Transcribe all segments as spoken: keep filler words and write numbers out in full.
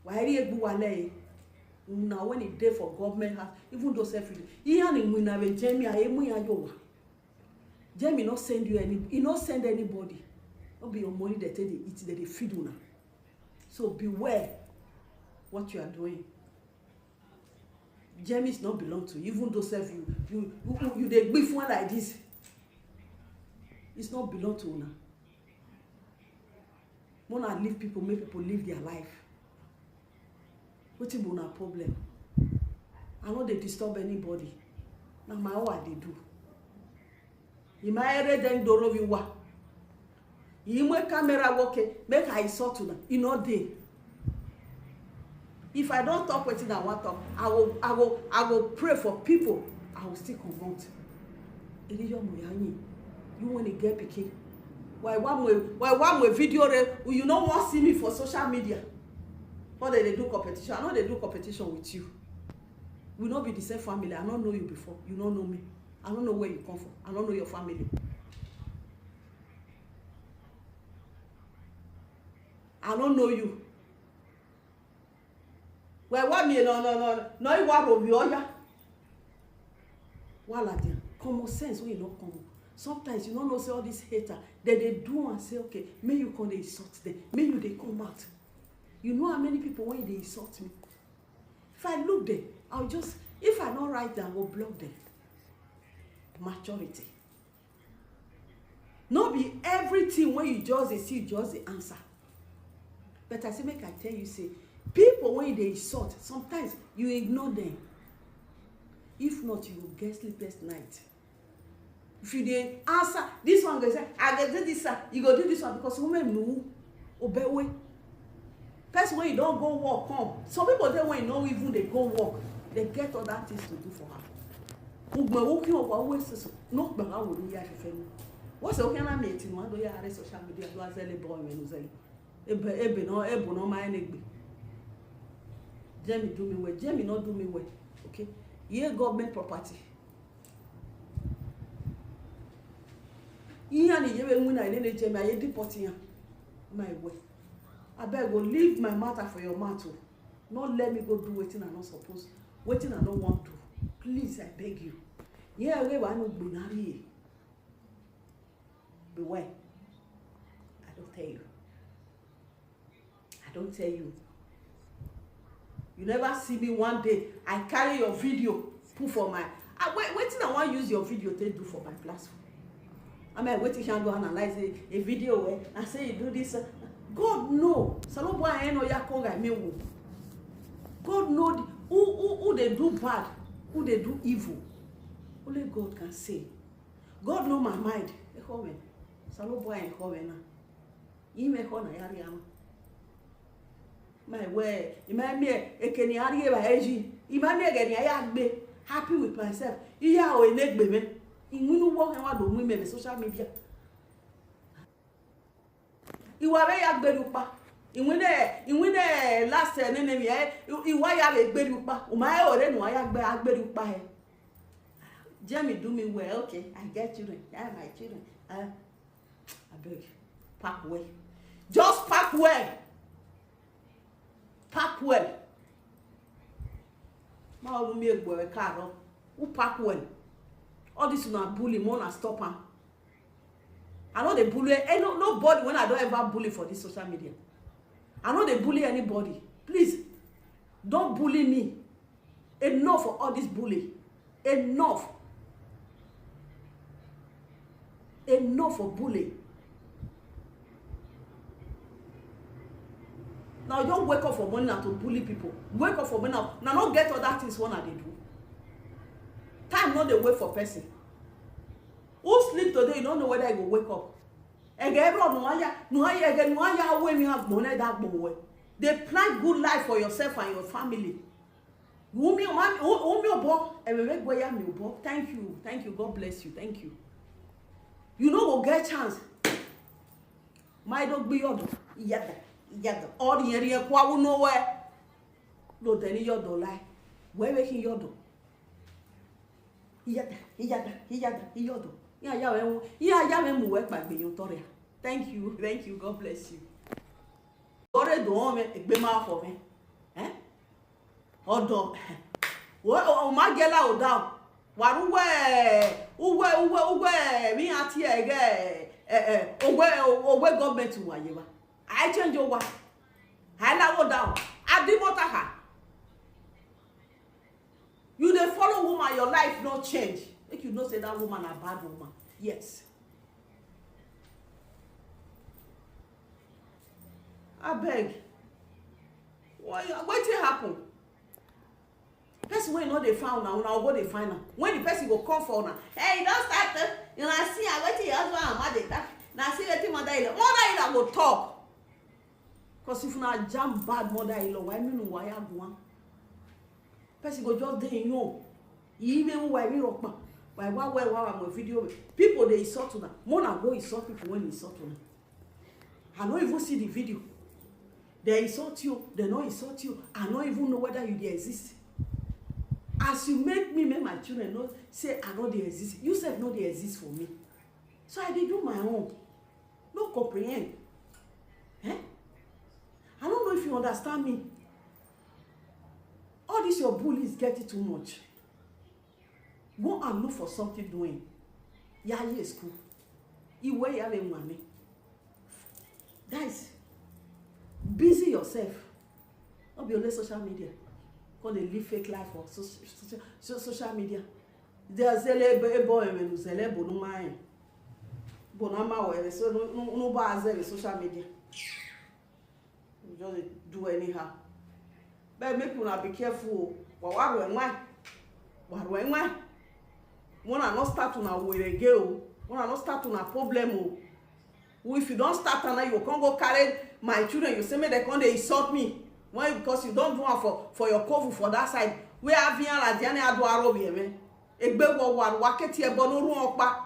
Why are you wale? Now when e dey for government house, even though self, you and him win a Jemi, I am ya yo. Jemi no send you any, he no send anybody. No be your money they take dey eat, they dey feed una. So beware what you are doing. Jemi is not belong to you, even though self you you you you dey gbif one like this. It's not belong to una. Una leave people, make people live their life. Wetin be una problem? I no dey disturb anybody. Na my own I dey do. Imaere den doroviwa. Imwe camera working, make I insult una. E no dey. If I don talk wetin I wan talk, I go I go I go pray for people. I go still comot. Eri yo mo ya yin. You when e get pikin. Why one way why one way video re you no wan see me for social media. What they dey do competition? I no dey do competition with you. We no be the same family. I no know you before. You no know me. I no know where you come from. I no know your family. I no know you. Well, what me no no no no you are Romeo ya. Wala there. Common sense wey you no come. Sometimes you no know say all this hater, they dey do and say, okay, may you come dey insult them, may you dey come out. You know how many people wey dey insult me? If I look them, I'll just, if I no write them, I go block them. Maturity. No be everything wey you just dey see, you just dey answer. But I say make I tell you say, people wey you dey insult, sometimes you ignore them. If not, you go get sleepless night. If you dey answer, this one go say, I go do this one, you go do this one because women know obewe. Person wey you don go work come. Some people dey wey you no even dey go work, they get other things to do for her. Ugbe wuki owa uwe susu, no gbe ga wo ya fefenu. Wo se o kana me ti no do ya re social media do azele boy me no zele. Ebe ebe no ebo no ma enegbe. Jemi do me well, Jemi no do me well. Okay. Ye government property. Ihe a na-eyewe nwe na ile na-eche m anyị deport ya. My way. Abeg go leave my matter for your mouth o. No let me go do wetin I no suppose, wetin I no wan do. Please, I beg you. Yeah, we wa no gbonari. Beware. I don't tell you. I don't tell you. You never see me one day. I carry your video, put for my. I, wait, waiting. I want use your video to do for my platform. I mean, waiting can go analyze a, a video where I say you do this. Uh, God no. Salobo I no ya konga me wo. God know the, who who who they do bad, who they do evil. Only God can say. God know my mind. Ehowe. Salobo I ehowe na. Ime ho na yari ama. My way, ima mi ekeni ari eba eji. Ima mi egeni aya gbe. Happy with myself. Iya o enegbe me. Inwinu wo he wa do mu ime social media. Iwa be ya gberu pa. Inwine inwine last nene mi e. Iwa ya be gberu pa. Uma e ore nu aya gbe agberu pa he. Jemi do me well. Okay, I get children. Yeah, my children. Uh, Abeg, pack well. Just pack well. Pack well. Ma olu mi egbo e karo. Who pack well? All this una bully, mo na stop am. I no dey bully eh, no, nobody when I don ever bully for this social media. I no dey bully anybody. Please, don't bully me. Enough for all this bully. Enough. Enough for bully. Now you don't wake up for morning now to bully people. Wake up for morning now. Now not get other things one they do. Time not dey wait for person. Who sleep today, you don't know whether you go wake up. Ege everyone no aya, no aya, ege no aya wey mi have money that boy. They plan good life for yourself and your family. Wumi o ma wumi o bo, e we gbe ya mi o bo. Thank you, thank you, God bless you, thank you. You no go get chance. My dog be your iyada, iyada. All the area kwa wo no where. No then your do lie. Where we can your do? Iyada, iyada, iyada, iyodo. Iya ya we mu, iya ya we mu we gbagbe yo toria. Thank you, thank you, God bless you. Ore do me egbe ma fo me. Odo. Wo o ma gela o da. Waru we uwe uwe uwe mi ati ege. Eh eh owe owe government wa ye ba. I change owa. I la wo da. Adimota ha. You dey follow woman, your life no change. Make you know say that woman na bad woman. Yes. Abeg. Why, wetin happen? Person wey no dey find una, una go dey find am. When the person go come for una, hey, you don start, eh? Una see am, wetin your husband and mama dey talk. Na see wetin mother in law, mother in law go talk. Cause if una jam bad mother in law, why me no wire go on? Person go just dey in your, you even why me rock, why why why why my video. People dey insult una. Mona go insult people when insult una. I no even see the video. They insult you, they no insult you. I no even know whether you dey exist. As you make me, make my children know say I no dey exist. You sef no dey exist for me. So I dey do my own. No comprehend. Eh? I don't know if you understand me. All these your bullies get it too much. Go and look for something doing. Yaye school. Iwe ya le mwane. Guys, busy yourself. No be only social media. Come dey live fake life for so, so, so, social media. They are zele ebo ebo emenu zele ebo no mind. But na ma were so no no no ba zele social media. You just dey do anyhow. But make una be careful o. Wa wa ru enwe. Wa ru enwe. Una no start una were again o. Una no start una problem o. If you don start am now, you go come go carry my children, you say make dem come dey insult me. Why? Because you don do am for for your kovu for that side. Where Avian Radiani Aduaro we me. Egbe wo wa wa keti ebo no run opa.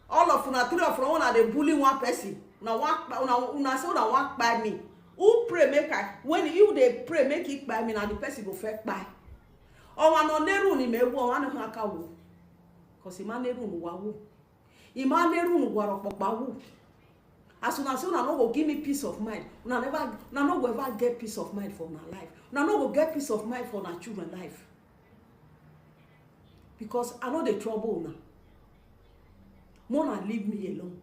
All of una, three of una, una dey bully one person. Una wan kpa, una una say una wan kpai me. Who pray make I, when you dey pray make e kpai me, na the person go first kpai. Owa no neru ni me wo, owa no ha ka wo. Cause ima neru ni wa wo. Ima neru ni wa ro popa wo. As una say una no go give me peace of mind, una never, una no go ever get peace of mind for una life. Una no go get peace of mind for una children life. Because I no dey trouble una. Mona leave me alone.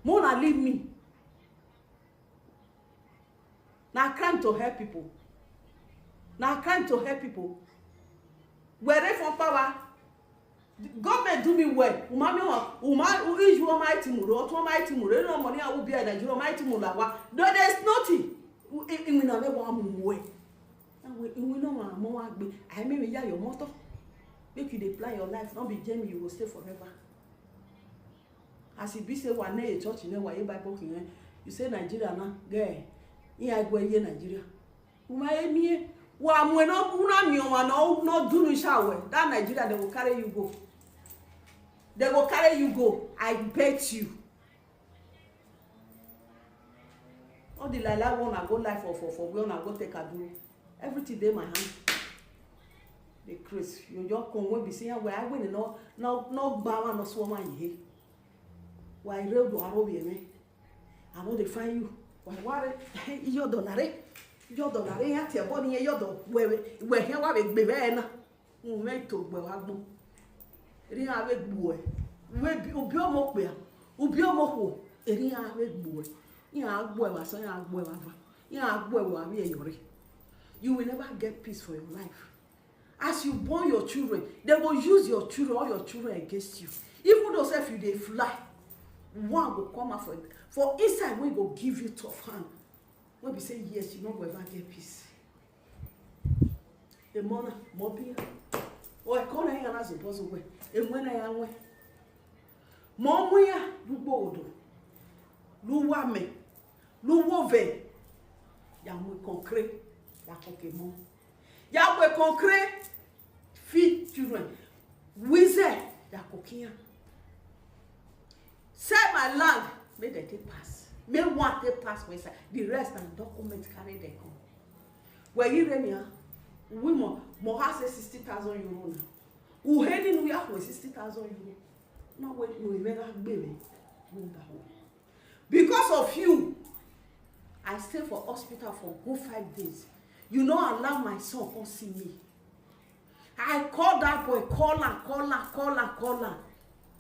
Mona leave me. Na crime to help people. Na crime to help people. Were from power. Government do me well. Uma mi wa, uma u iju o mai timu ro, to mai timu ro. No money I will be in Nigeria, mai timu la wa. No, there's nothing. Iwina me wa mu we. Iwina wa mo wa gbe. I me me ya your motor. Make you dey plan your life. No be Jamie, you go stay forever. As e be say wa ne church ne wa e Bible kin, you say Nigeria na, girl. Iya gwe ye Nigeria. Uma emi e. Wa mu e no una mi o wa no no dunu sha we. That Nigeria, they will carry you go. They will carry you go. I bet you. All the lie lie one I go lie for for for where una go take aduro. Everything dey my hand. The Chris, you just come when be say we I win no no no gba one no so one ye. Wa ire do aro bi me. I no dey find you. Wa ware iyo do nare. Iyo do nare ya ti ebo ni iyo do we we he wa be gbe be na. Un me to gbe wa gbo. Eri a we gbo e. We bi obi omo pe a. Obi omo ko. Eri a we gbo e. Ya gbo e wa so ya gbo e wa va. Ya gbo e wa wi e yore. You will never get peace for your life. As you born your children, they go use your children, all your children against you. Even though sef you dey fly, one go come out for for inside wey go give you tough hand. Wey be say yes, you no go ever get peace. Emona, mo bi ya. O e kona ya na zo bozo we. Emona ya we. Mo mu ya lugbo odo. Luwa me. Luwo ve. Ya mu konkre. Ya koke mo. Ya we konkre. Feed children. Wize. Ya kokiya. Sell my land. Make dem take pass. Make one take pass for inside. The rest na document carry dem come. Well, you remi ah. We mo mo ha say sixty thousand euro na. U heli nu ya for sixty thousand euro. Na we no we na gbe me. Mo da ho. Because of you, I stay for hospital for good five days. You no allow my son come see me. I call that boy, call am, call am, call am, call am.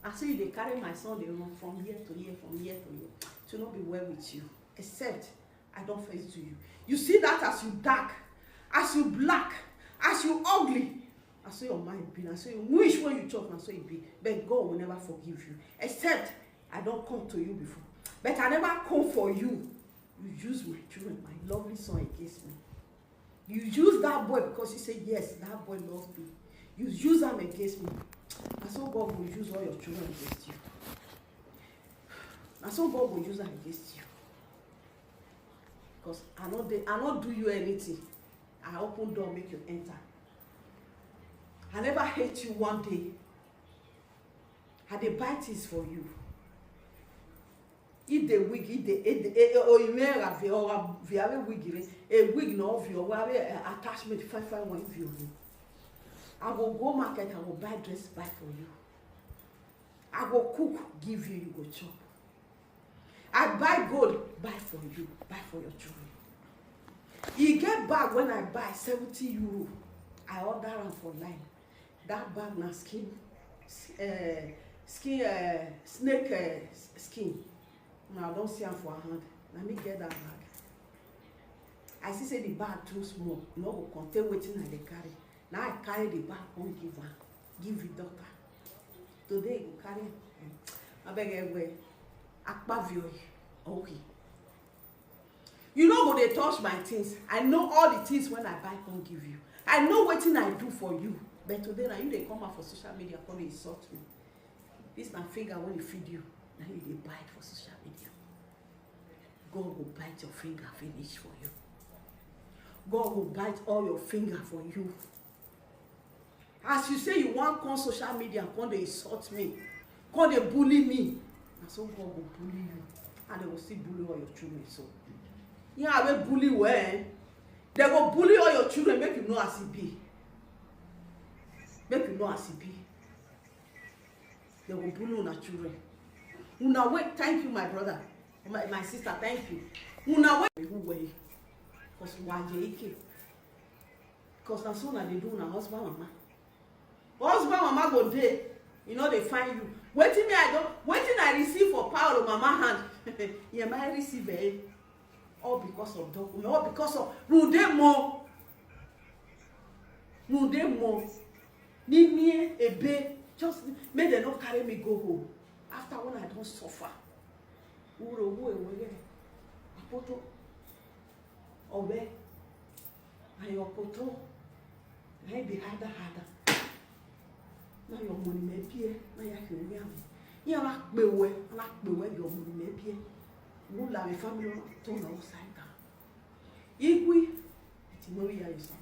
I say you dey carry my son dey run from here to here, from here to here. So no be well with you. Except I don first do you. You see that as you dark, as you black, as you ugly, I say your mind be, I say you wish when you chop, na so e be. But God will never forgive you. Except I don come to you before. But I never come for you. You use my children, my lovely son against me. You use that boy because you say, yes, that boy loves me. You use am against me. Na so God will use all your children against you. Na so God will use am against you. Because I no dey, I no do you anything. I open door, make you enter. I never hate you one day. I dey buy things for you. If the wig, if the, if the, eh, eh, oh, you may have, or have, if you have a wig, eh, a wig no of you, or have a, eh, attachment, fine, fine one of you. I go go market, I go buy dress, buy for you. I go cook, give you, you go chop. I buy gold, buy for you, buy for your children. E get bag when I buy, seventy euro. I order am for line. That bag na skin, uh, skin, uh, snake, uh, skin. Now I don see am for her hand. Na me get that bag. I see say the bag too small. E no go contain wetin I dey carry. Na I carry the bag come give am, give the daughter. Today e go carry am. Abeg, Egbe, akpavioi. Okay. You no go dey touch my things. I know all the things when I buy come give you. I know wetin I do for you. But today na you dey come out for social media come dey insult me. This na finger wey dey feed you. Na you dey bite for social media. God go bite your finger finish for you. God go bite all your finger for you. As you say you wan come social media, come dey insult me, come dey bully me, na so God go bully you, and dem go still bully all your children. So, yeah, wey bully well, eh? Dem go bully all your children, make you know as e be. Make you know as e be. Dem go bully una children. Una wait, thank you, my brother, my, my sister, thank you. Una wait, who were you? Because why you ike? Because na so una dey do una husband mama. Husband mama go dey, e no dey find you. Wetin me I don, wetin I receive for Paulo mama hand, yeah, my receive, eh? All because of document, all because of Runde mo. Runde mo. Ni me ebe, just make dem no carry me go home. After when I don suffer. Uro wo ewe, apoto, obe, na your poto, na e be harder, harder. Na your money me pie, na ya ke wi am. Ya la pe we, la pe we your money me pie. Wo la me family to na upside down. Igwe, eti mo ya you so.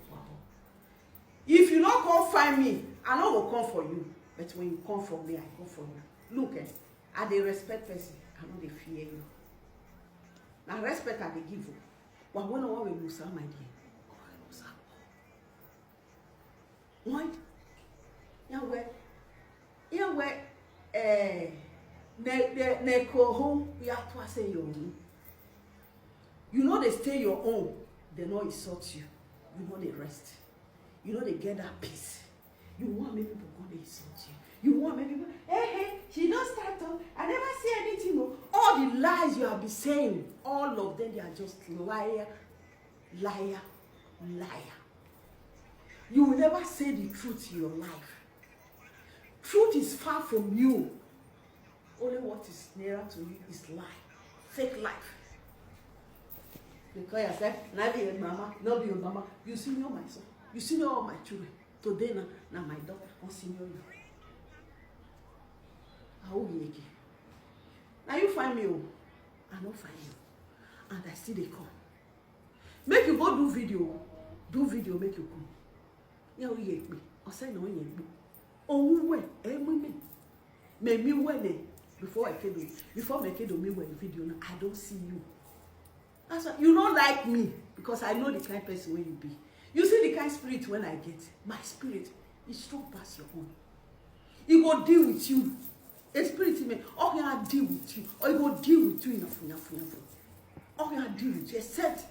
If you no come find me, I no go come for you. But when you come for me, I come for you. Look, eh, I dey respect person, I no dey fear you. Na respect I dey give you. Wa wona wa we musa, my dear. Wa we musa. Why? Ya we, ya we, eh, ne, ne, ne ko ho, ya twa say your own. You no dey stay your own, dem no insult you. You no dey rest. You no dey get that peace. You want make people come dey insult you. You want make people, hey, hey, she don start o. I never see anything o. All the lies you have been saying, all of them, they are just liar, liar, liar. You will never say the truth in your life. Truth is far from you. Only what is nearer to you is lie. Fake life. Because you say, na be your mama, no be your mama. You senior my son. You senior all my children. Today na, na my daughter come senior you. How you again? Now you find me o. I no find you. And I still dey come. Make you go do video. Do video, make you come. Ya o ye pe. O say no ye pe. Owu we, e mu me. Me mi we ne. Before I kedo, before me kedo me we video now, I don't see you. That's why you don't like me, because I know the kind person when you be. You see the kind spirit when I get. My spirit is strong past your own. It go deal with you. A spirit in me, okay, I deal with you. Or it go deal with you enough, enough, enough. Okay, I deal with you. Except,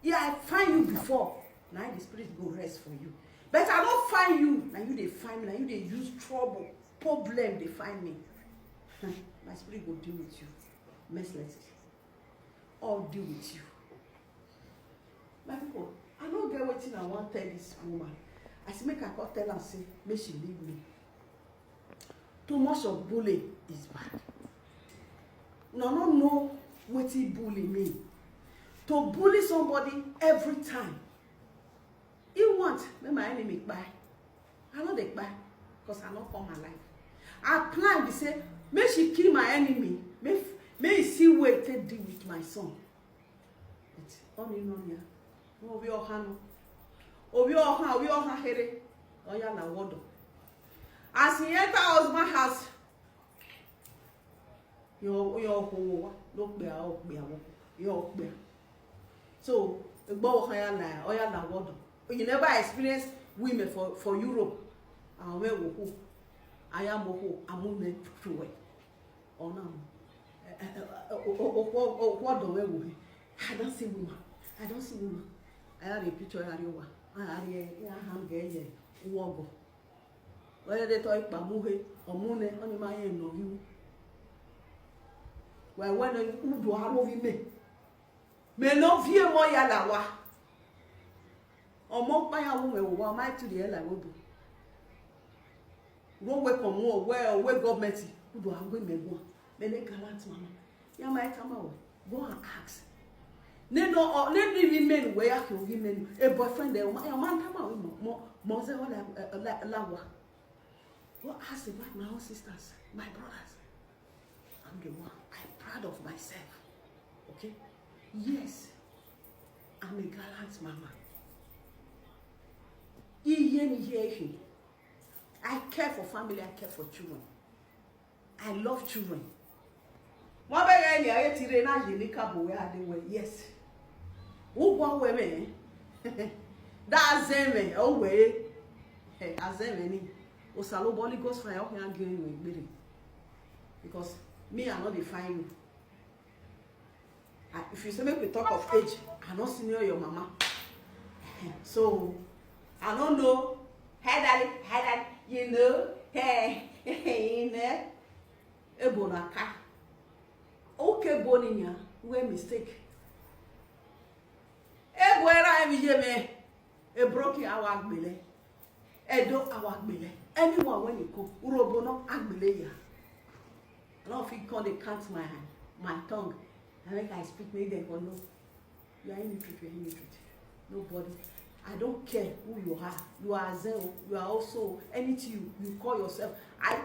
yeah, I find you before. Na the spirit go rest for you. But I don't find you. Now you they find me. Now you they use trouble, problem they find me. My spirit go deal with you mercilessly. All deal with you. My people, I don't get wetin I want tell this woman. I say make I come tell her say make she leave me. Too much of bullying is bad. Una no know wetin bully mean. To bully somebody every time. He want make my enemy kpai. I no dey kpai because I no come alive. I plan be say make she kill my enemy. Make make he see way take deal with my son. But all in all, yeah. Obi oha no. Obi oha, obi oha here. Oya na wodo. As he enter husband house, your your ho no kpe a o kpe a wo your kpe. So egbo oha ya na oya na wodo. You never experience women for for Europe. Awe wo ho. Aya mo ho amune tuwe. Ona mo. Okwo do we wo. I don't see woman. I don't see woman. I had a picture ya ri wa. I had a ya ham ge ye. Wogo. Whether they talk pamuhe or mune on my end no you. Well, when you do how we me. Me no vie mo ya la wa. Omo pa ya wo me wa my to the la wo do. Wo we komo we we government. Kudo agwe me go. Me ne gallant mama. Ya my tama we. Go and ask. Ne no ne ni women we ya ke women. A boyfriend there. Ya man tama we mo mo mo se wala la wa. Go ask about my own sisters, my brothers. I'm the one. I'm proud of myself. Okay? Yes, I'm a gallant mama. Iye ni ye he. I care for family, I care for children. I love children. Wọ́n bẹ̀rẹ̀ ẹni ayé ti re náà yìí ní kàbòwé adéwẹ̀. Yes. Who go where me? That Azeme, oh where? Hey, Azeme ni. Osalobo Holy Ghost fire, okay, I'm going to gbere. Because me, I no dey find you. I, if you say make we talk of age, I no senior your mama. So I don't know. Hey daddy, hey daddy, you know, hey, you know. Ebo na ka. Okay, boni nya, we mistake. Ebo era emi ye me. E broken our gbele. Edo our gbele. Anyone when you come, urobo no agbele ya. I don't feel call they count my hand, my tongue. I make I speak, make them go know. You are illiterate, you are illiterate. Nobody. I don't care who you are. You are Azeo. You are also anything you, you call yourself. I,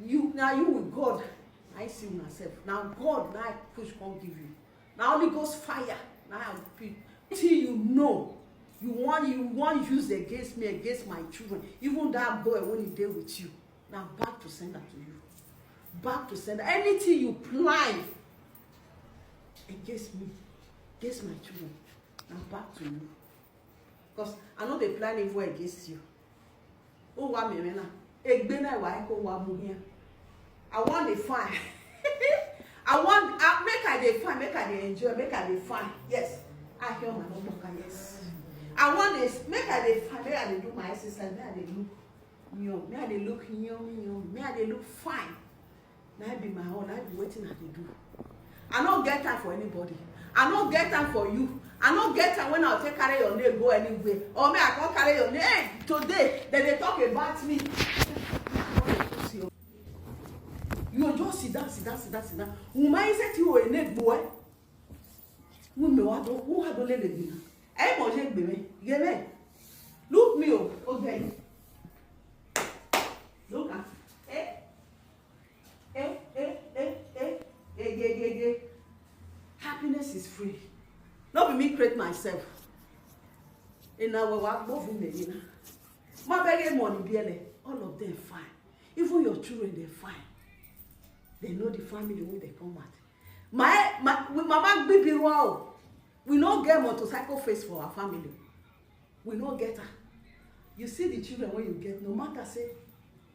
you now you with God. I see myself. Now God, now I push can't give you. Now Holy Ghost fire. Now I repeat. Till you know, you want you want use against me, against my children. Even that boy when he there with you. Now back to sender to you. Back to sender. Anything you plan against me, against my children, now back to you. Because I know they plan evil against you. Who want me now? Egbe na wa ko wa mu here. I want the fine. I want I make I dey fine, make I dey enjoy, make I dey fine. Yes. I hear my number, yes. I want this, make I dey fine, make I dey do my exercise, make I dey look young, make I dey look young, young, make I dey look fine. Na be my own, na be wetin I dey do. I no get time for anybody. I no get time for you. I no get time when I take carry your name go anywhere. Or me, I come carry your name. Hey, today, then they talk about me. You just sit down, sit down, sit down, sit down. Woman, is that you a neck boy? Who me what? Who had only the dinner? Hey, mo je gbeme, gbeme. Look me, oh, okay. Look at, eh, eh, eh, eh, eh, eh, eh, eh, eh. Happiness is free. Not be me create myself. In our work, both women, you know. My baby money, barely, all of them fine. Even your children, they're fine. They know the family where they come out. My, my, with mama baby wow. We no get motorcycle face for our family. We no get her. You see the children when you get, no matter say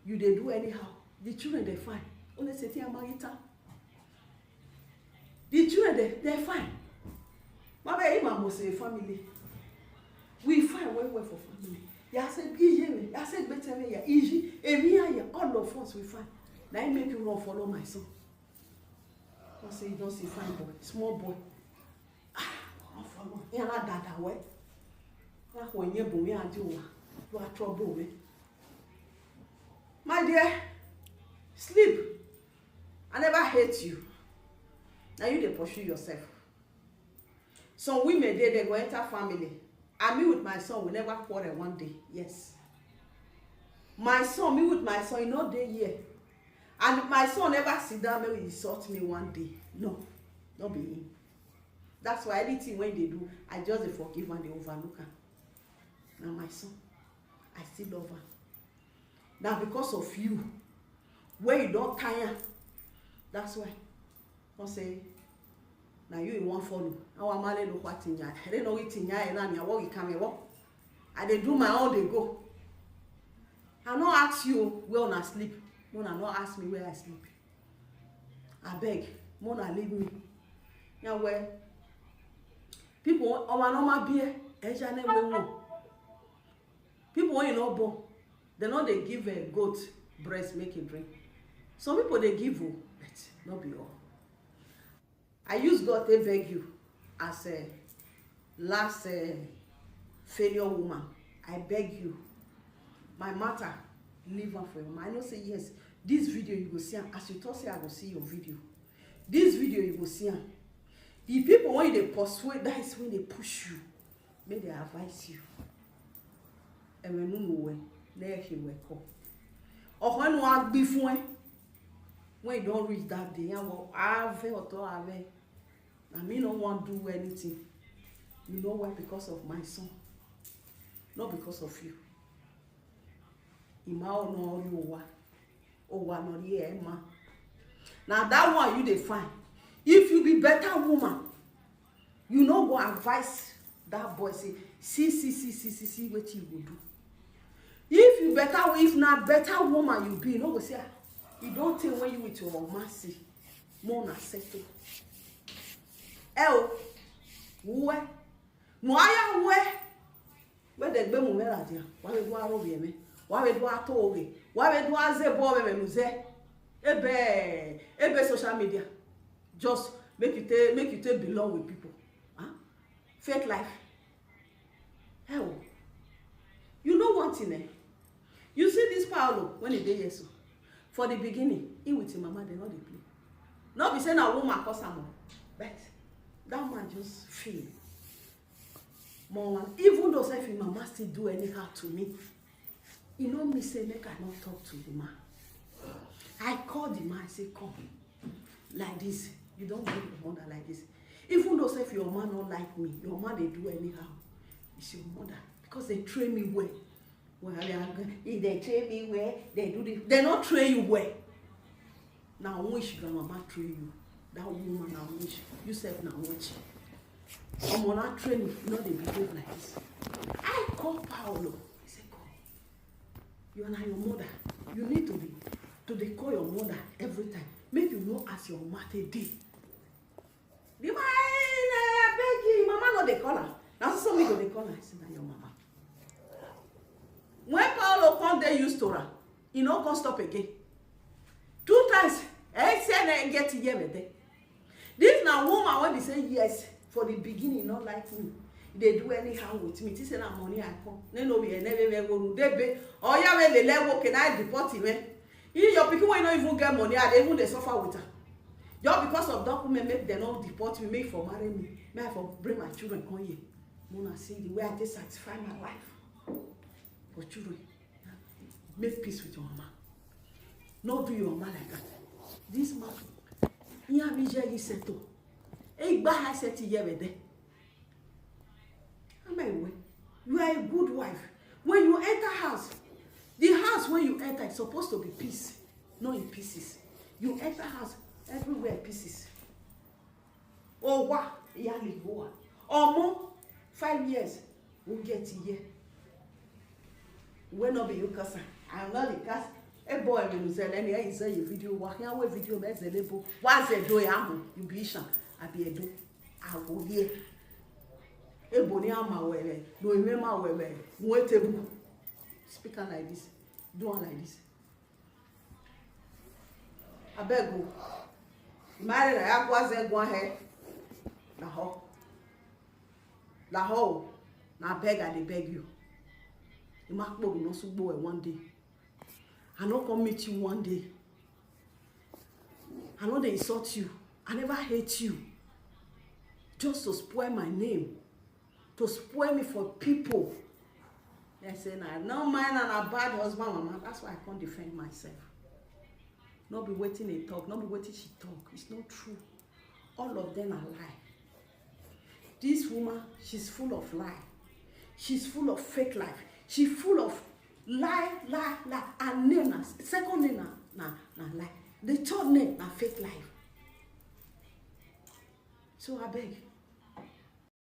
you they do anyhow, the children they fine. Only say tia marita. The children they they fine. Baba, him must say family. We Well, for family, ya say iye me, ya say better me, ya easy. Emi ya ya, all of us we fine. Now he make you run follow my son. I say you don't see fine boy, small boy. Ah, run follow. Ya la dada we. Ah, when you boom, ya do wa. You are trouble me. My dear, sleep. I never hate you. Now you dey pursue yourself. Some women dey, they go enter family. And me with my son, we never quarrel one day. Yes. My son, me with my son, you know, dey here. And my son never sit down, maybe insult me one day. No, not be him. That's why anything when they do, I just dey forgive and they overlook am. Now my son, I still love am. Now because of you, where you don't tire, that's why. Come say, now you in one follow. Our male look what in ya. They know it in ya and ya what we come here. I dey do my own, they go. I no ask you where una sleep. Una no ask me where I sleep. I beg, Mona leave me. Now where people on my normal beer, Asia name we know. People when you know born, they know they give a goat breast make it drink. Some people they give you, but not be all. I use God to beg you as a last uh, failure woman. I beg you, my matter, leave am for your mind. I know say yes, this video you go see am. As you talk say I go see your video. This video you go see am. The people when they persuade, that is when they push you. Make they advise you. Ewe nunu we, na ehi we ko. Ọkọ ẹnu agbi fún ẹ. When you don't reach that day, you go have ọ̀tọ̀ have. And me no want do anything. You know why? Because of my son. Not because of you. Ima ono ori owa. Owa no ri ema. Now that one you dey find. If you be better woman, you no go advise that boy say, see, see, see, see, see, see what you go do. If you better, if na better woman you be, you no go say, ah, you don't take when you with your mercy. More na settle. Eh, oh, where? No, I am where? Where they be mu mera dia? Why we do a robi me? Why we do a toge? Why we do a ze bo me mu ze? Ebe, ebe social media. Just make you take, make you take belong with people. Huh? Fake life. Hell. You know one thing, eh? You see this Paolo when he dey here so. For the beginning, he with him mama, they no dey play. No be say na woman cause am o, but that man just feel. More one, even though say if him mama still do anyhow to me, e no mean say make I no talk to the man. I call the man, I say, come, like this, you don't do your mother like this. Even though say if your man no like me, your man dey do anyhow. It's your mother because they train me well. Well, they are good. If they train me well, they do this. They no train you well. Now which grandmama train you? That woman now which? You sef now which? Omo na train you, no dey behave like this. I call Paolo. I say, come. You are na your mother. You need to be to dey call your mother every time. Make you know as your mother dey. The man, I beg you, mama no dey call am. Na so so me go dey call am. I say na your mama. When Paolo come dey used to am, e no come stop again. Two times, eh, say na get here with there. This na woman wey be say yes, for the beginning, not like me. They do anyhow with me. She say na money I come. They know we never ever go. They be, oh yeah, when they let work, can I deport him? Eh? You, your people wey no even get money, I dey even dey suffer with her. Just because of document, make dem no deport me, make for marry me, make I for bring my children come here. Mona see the way I take satisfy my life for children. Make peace with your mama. No do your mama like that. This man, he have been here, he settle. He buy her set here with there. Am I well? You are a good wife. When you enter house, the house when you enter is supposed to be peace, not in pieces. You enter house, everywhere pieces. Oh, wa, ya ligoa. Omo, five years, we get here. When no be you, cause I am not the cast. A boy, when you say, let me say your video, wa, ya we video, me zelebo. Wa ze do ya mo, you be shan, I be a do. I go here. Ebony ama were, no ime ma were, were table. Speak am like this, do am like this. Abeg o, marry na ya gwaze gwa he. Na ho. Na ho. Na beg I dey beg you. Imakpo no sugbo one day. I no come meet you one day. I no dey insult you. I never hate you. Just to spoil my name, to spoil me for people. They say na no mind and a bad husband, mama. That's why I can't defend myself. No be waiting a talk, no be waiting she talk. It's not true. All of them are lie. This woman, she's full of lie. She's full of fake life. She's full of lie, lie, lie. Her name na second name na na na lie. The third name na fake life. So I beg,